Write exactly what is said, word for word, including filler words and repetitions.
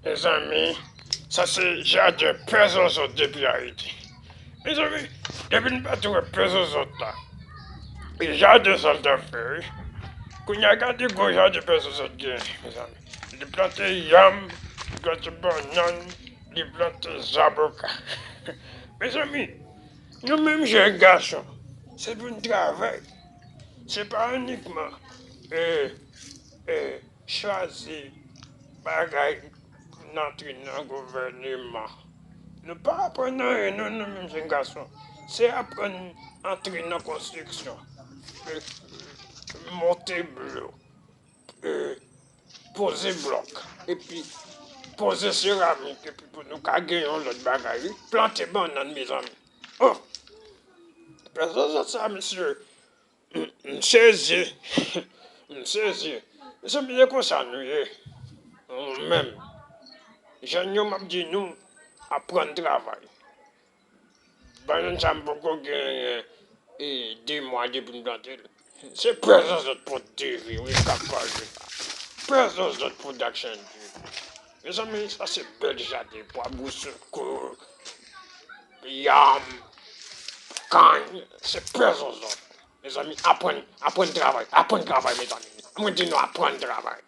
Mezanmi, sa se jaden pè zozot depi Ayiti. Mezanmi, depi n pati wè pè zozot la, e jaden sa l t ap fè, wi. Kounye a, gade gwo jaden pè zozot genyen, mezanmi. Li plante yanm, li plante bannann, li plante zaboka. Mezanmi, nou menm jèn gason, se pou n travay. Se pa inikman, e, e, chwazi bagay pou n antre nan gouvèneman. Nou pa aprann anyen, non, nou menm jèn gason. Se aprann antre nan konstriksyon. E, monte blo, e, poze blòk, epi poze seramik, epi pou nou ka gen yon lòt bagay, wi. Plante bannann, mezanmi. Oh! Pè zozot sa, mesye. M sezi. M sezi. Mezanmi, se konsa nou ye. Nou menm, jèn yo, m ap di nou, aprann travay. Bannann sa, m poko genyen, e, de mwa depi m plante l. Se pè zozot pot de vi, wi, k ap pale la. Pè zozot production de vi. Mezanmi, sa se bèl jaden, pwa bousoukou, yanm, kann, se pè zozot. Mezanmi, aprann, aprann travay, aprann travay, mezanmi. Mwen di nou, aprann travay.